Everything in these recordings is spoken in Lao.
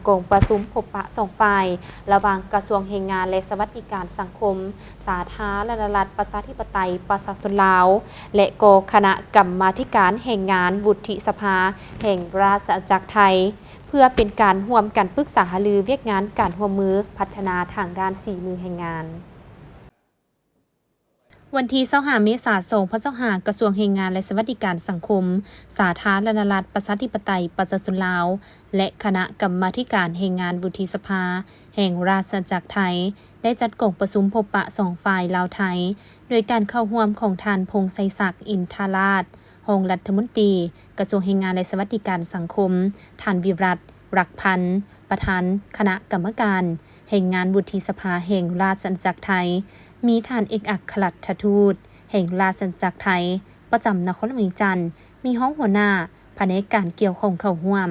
ກອງປະຊຸມພົບປະສອງຝ່າຍ ລະຫວ່າງກະຊວງແຮງງານ ແລະ ສະຫວັດດີການສັງຄົມ ສາທາລະນະລັດ ປະຊາທິປະໄຕ ປະຊາຊົນລາວ ແລະ ກໍຄະນະກຳມາທິການແຮງງານ ວຸດທິສະພາແຫ່ງລາຊະອານາຈັກໄທ ເພື່ອເປັນການຮ່ວມກັນປຶກສາຫາລືວຽກງານການຮ່ວມມືພັດທະນາທາງດ້ານສີມືແຮງງານ. ວັນທີຊາວຫ້າ ເມສາ ສອງພັນຊາວຫ້າ ກະຊວງແຮງງານ ແລະ ສະຫວັດດີການສັງຄົມ ສາທາລະນະລັດ ປະຊາທິປະໄຕ ປະຊາຊົນລາວ ແລະ ຄະນະກຳມາທິການແຮງງານວຸດທິສະພາແຫ່ງລາຊະອານາຈັກໄທ ໄດ້ຈັດກອງປະຊຸມພົບປະສອງຝ່າຍລາວ-ໄທ ໂດຍການເຂົ້າຮ່ວມຂອງທ່ານ ພົງໄຊສັກ ອິນທະລາດ ຮອງລັດຖະມົນຕີກະຊວງແຮງງານ ແລະ ສະຫວັດດີການສັງຄົມ, ທ່ານ ວິລັດ ລັກພັນ ປະທານຄະນະກຳມະການແຮງງານວຸດທິສະພາແຫ່ງລາຊະອານາຈັກໄທ, ມີທ່ານເອກອັກຄະລັດຖະທູດແຫ່ງລາຊະອານາຈັກໄທປະຈຳນະຄອນຫຼວງວຽງຈັນ, ມີຮອງຫົວໜ້າພະແນກການກ່ຽວຂ້ອງເຂົ້າຮ່ວມ.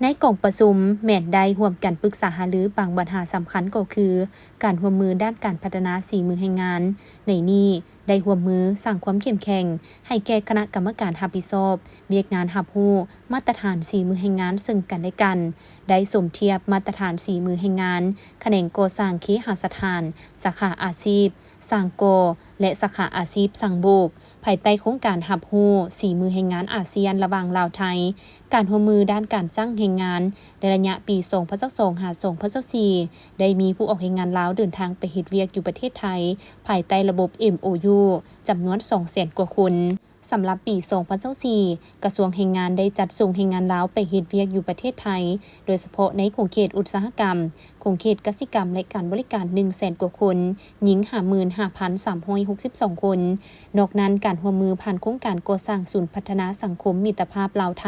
ໃນກອງປະຊຸມແມ່ນໄດ້ຮ່ວມກັນປຶກສາຫາລືບາງບັນຫາສຳຄັນ ກໍຄືການຮ່ວມມືດ້ານການພັດທະນາສີມືແຮງງານ. ໃນນີ້ ໄດ້ຮ່ວມມືສ້າງຄວາມເຂັ້ມແຂງໃຫ້ແກ່ຄະນະກຳມະການຮັບຜິດຊອບວຽກງານຮັບຮູ້ມາດຕະຖານສີມືແຮງງານເຊິ່ງກັນແລະກັນ, ໄດ້ສົມທຽບມາດຕະຖານສີມືແຮງງານຂະແໜງກໍ່ສ້າງເຄຫະສະຖານ, ສາຂາອາຊີບຊ່າງກໍ່ ແລະ ສາຂາອາຊີບຊ່າງໂບກ, ພາຍໃຕ້ໂຄງການຮັບຮູ້ສີມືແຮງງານອາຊຽນລະຫວ່າງລາວ-ໄທ, ການຮ່ວມມືດ້ານການຈ້າງແຮງງານໃນໄລຍະປີສອງພັນຊາວສອງ ຫາ ສອງພັນຊາວສີ່ ໄດ້ມີຜູ້ອອກແຮງງານລາວເດີນທາງໄປເຮັດວຽກຢູ່ປະເທດໄທ ພາຍໃຕ້ລະບົບ ເອັມໂອຢູ ຈຳນວນສອງແສນກວ່າຄົນ. ສຳລັບປີສອງພັນຊາວສີ່ ກະຊວງແຮງງານໄດ້ຈັດສົ່ງແຮງງານລາວໄປເຮັດວຽກຢູ່ປະເທດໄທ, ໂດຍສະເພາະໃນຂົງເຂດອຸດສາຫະກຳ, ຂົງເຂດກະສິກຳ ແລະ ການບໍລິການ ໜຶ່ງແສນກວ່າຄົນ, ຍິງ ຫ້າໝື່ນຫ້າພັນສາມຮ້ອຍຫົກສິບສອງຄົນ. ນອກນັ້ນ, ການຮ່ວມມືຜ່ານໂຄງການກໍ່ສ້າງສູນພັດທະນາສັງຄົມມິດຕະພາບລາວ-ໄທ,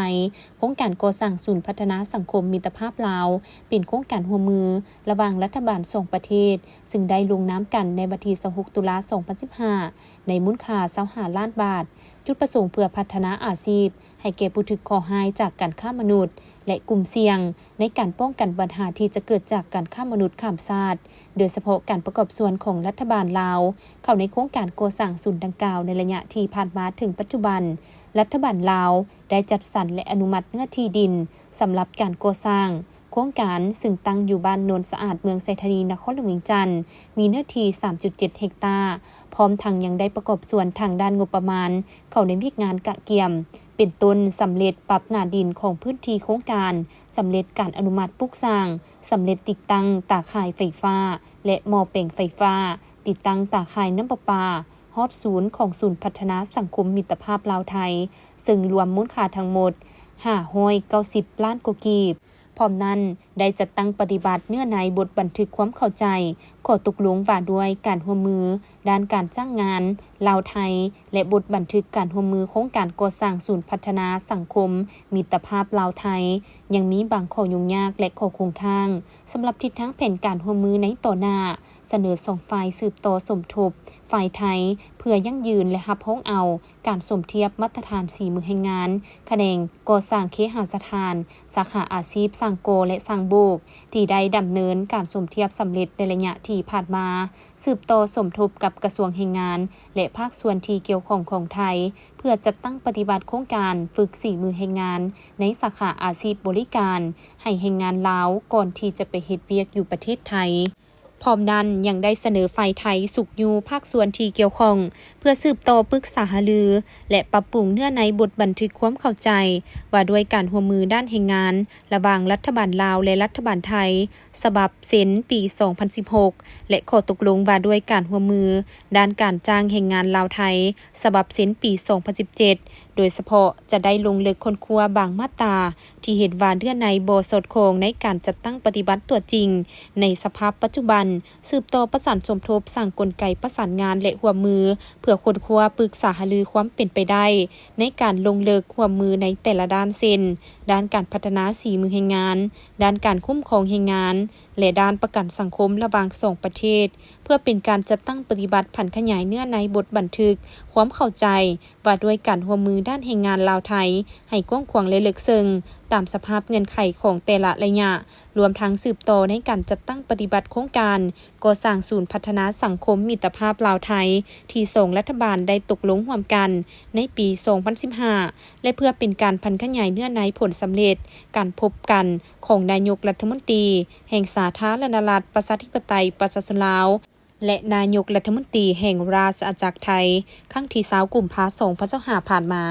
ໂຄງການກໍ່ສ້າງສູນພັດທະນາສັງຄົມມິດຕະພາບລາວ ເປັນໂຄງການຮ່ວມມືລະຫວ່າງລັດຖະບານສອງປະເທດ, ເຊິ່ງໄດ້ລົງນາມກັນໃນວັນທີຊາວຫົກ ຕຸລາ ສອງພັນສິບຫ້າ ໃນມູນຄ່າຊາວຫ້າລ້ານບາດ. ຈຸດປະສົງເພື່ອພັດທະນາອາຊີບໃຫ້ແກ່ຜູ້ຖືກເຄາະຮ້າຍຈາກການຄ້າມະນຸດ ແລະ ກຸ່ມສ່ຽງໃນການປ້ອງກັນບັນຫາທີ່ຈະເກີດຈາກການຄ້າມະນຸດຂ້າມຊາດ, ໂດຍສະເພາະການປະກອບສ່ວນຂອງລັດຖະບານລາວເຂົ້າໃນໂຄງການກໍ່ສ້າງສູນດັ່ງກ່າວໃນໄລຍະທີ່ຜ່ານມາເຖິງປັດຈຸບັນ. ລັດຖະບານລາວໄດ້ຈັດສັນ ແລະ ອະນຸມັດເນື້ອທີ່ດິນສຳລັບການກໍ່ສ້າງ. ໂຄງການເຊິ່ງຕັ້ງຢູ່ບ້ານໂນນສະອາດ ເມືອງໄຊທານີ ນະຄອນຫຼວງວຽງຈັນ ມີເນື້ອທີ່ສາມຈຸດເຈັດເຮັກຕາ, ພ້ອມທັງຍັງໄດ້ປະກອບສ່ວນທາງດ້ານງົບປະມານເຂົ້າໃນວຽກງານກະກຽມ ເປັນຕົ້ນ ສຳເລັດປັບໜ້າດິນຂອງພື້ນທີ່ໂຄງການ, ສຳເລັດການອະນຸມັດປຸກສ້າງ, ສຳເລັດຕິດຕັ້ງຕາຂ່າຍໄຟຟ້າ ແລະ ໝໍ້ແປງໄຟຟ້າ, ຕິດຕັ້ງຕາຂ່າຍນ້ຳປະປາ, ຮອດສູນຂອງສູນພັດທະນາສັງຄົມມິດຕະພາບລາວ-ໄທ, ເຊິ່ງລວມມູນຄ່າທັງໝົດຫ້າຮ້ອຍເກົ້າສິບລ້ານກວ່າກີບ. ພ້ອມນັ້ນ, ໄດ້ຈັດຕັ້ງປະຕິບັດເນື້ອໃນບົດບັນທຶກຄວາມເຂົ້າໃຈຂໍ້ຕົກລົງວ່າດ້ວຍການຮ່ວມມືດ້ານການຈ້າງງານລາວ-ໄທ ແລະ ບົດບັນທຶກການຮ່ວມມືໂຄງການກໍ່ສ້າງສູນພັດທະນາສັງຄົມມິດຕະພາບລາວ-ໄທ, ຍັງມີບາງຂໍ້ຫຍຸ້ງຍາກ ແລະ ຂໍ້ຄົງຄ້າງ. ສຳລັບທິດທາງແຜນການຮ່ວມມືໃນຕໍ່ໜ້າ, ສະເໜີສອງຝ່າຍສືບຕໍ່ສົມທົບ ຝ່າຍໄທ ເພື່ອຢັ້ງຢືນ ແລະ ຮັບຮອງເອົາການສົມທຽບມາດຕະຖານສີມືແຮງງານຂະແໜງກໍ່ສ້າງເຄຫະສະຖານ, ສາຂາອາຊີບຊ່າງກໍ່ ແລະ ຊ່າງໂບກ ທີ່ໄດ້ດຳເນີນການສົມທຽບສຳເລັດໃນໄລຍະທີ່ຜ່ານມາ, ສືບຕໍ່ສົມທົບກັບກະຊວງແຮງງານ ແລະ ພາກສ່ວນທີ່ກ່ຽວຂ້ອງຂອງໄທ ເພື່ອຈັດຕັ້ງປະຕິບັດໂຄງການຝຶກສີມືແຮງງານໃນສາຂາອາຊີບບໍລິການໃຫ້ແຮງງານລາວ ກ່ອນທີ່ຈະໄປເຮັດວຽກຢູ່ປະເທດໄທ. ພ້ອມນັ້ນຍັງໄດ້ສະເໜີຝ່າຍໄທຊຸກຍູ້ພາກສ່ວນທີ່ກ່ຽວຂ້ອງ ເພື່ອສືບຕໍ່ປຶກສາຫາລື ແລະ ປັບປຸງເນື້ອໃນບົດບັນທຶກຄວາມເຂົ້າໃຈວ່າດ້ວຍການຮ່ວມມືດ້ານແຮງງານ ລະຫວ່າງລັດຖະບານລາວ ແລະ ລັດຖະບານໄທ ສະບັບເຊັນປີສອງພັນສິບຫົກ ແລະ ຂໍ້ຕົກລົງວ່າດ້ວຍການຮ່ວມມືດ້ານການຈ້າງແຮງງານລາວ-ໄທ ສະບັບເຊັນປີສອງພັນສິບເຈັດ ໂດຍສະເພາະຈະໄດ້ລົງເລິກຄົ້ນຄວ້າບາງມາດຕາ ທີ່ເຫັນວ່າເນື້ອໃນບໍ່ສອດຄ່ອງໃນການຈັດຕັ້ງປະຕິບັດຕົວຈິງໃນສະພາບປັດຈຸບັນ, ສືບຕໍ່ປະສານສົມທົບສ້າງກົນໄກປະສານງານ ແລະ ຮ່ວມມື ເພື່ອຄົ້ນຄວ້າປຶກສາຫາລືຄວາມເປັນໄປໄດ້ໃນການລົງເລິກຮ່ວມມືໃນແຕ່ລະດ້ານ ເຊັ່ນ ດ້ານການພັດທະນາສີມືແຮງງານ, ດ້ານການຄຸ້ມຄອງແຮງງານ ແລະ ດ້ານປະກັນສັງຄົມລະຫວ່າງສອງປະເທດ ເພື່ອເປັນການຈັດຕັ້ງປະຕິບັດຜັນຂະຫຍາຍເນື້ອໃນບົດບັນທຶກຄວາມເຂົ້າໃຈ ວ່າດ້ວຍການຮ່ວມມື ດ້ານແຮງງານລາວ-ໄທ ໃຫ້ກວ້າງຂວາງ ແລະ ເລິກເຊິ່ງ ຕາມສະພາບເງື່ອນໄຂຂອງແຕ່ລະໄລຍະ, ລວມທັງສືບຕໍ່ໃນການຈັດຕັ້ງປະຕິບັດໂຄງການກໍ່ສ້າງສູນພັດທະນາສັງຄົມມິດຕະພາບລາວ-ໄທ ທີ່ສອງລັດຖະບານໄດ້ຕົກລົງຮ່ວມກັນໃນປີສອງພັນສິບຫ້າ ແລະ ເພື່ອເປັນການຜັນຂະຫຍາຍເນື້ອໃນຜົນສຳເລັດການພົບກັນຂອງນາຍົກລັດຖະມົນຕີແຫ່ງສາທາລະນະລັດ ປະຊາທິປະໄຕ ປະຊາຊົນລາວ ແລະ ນາຍົກລັດຖະມົນຕີແຫ່ງຣາຊອານາຈັກໄທ ຄັ້ງທີຊາວ ກຸມພາ ສອງພັນຊາວຫ້າ ຜ່ານມາ.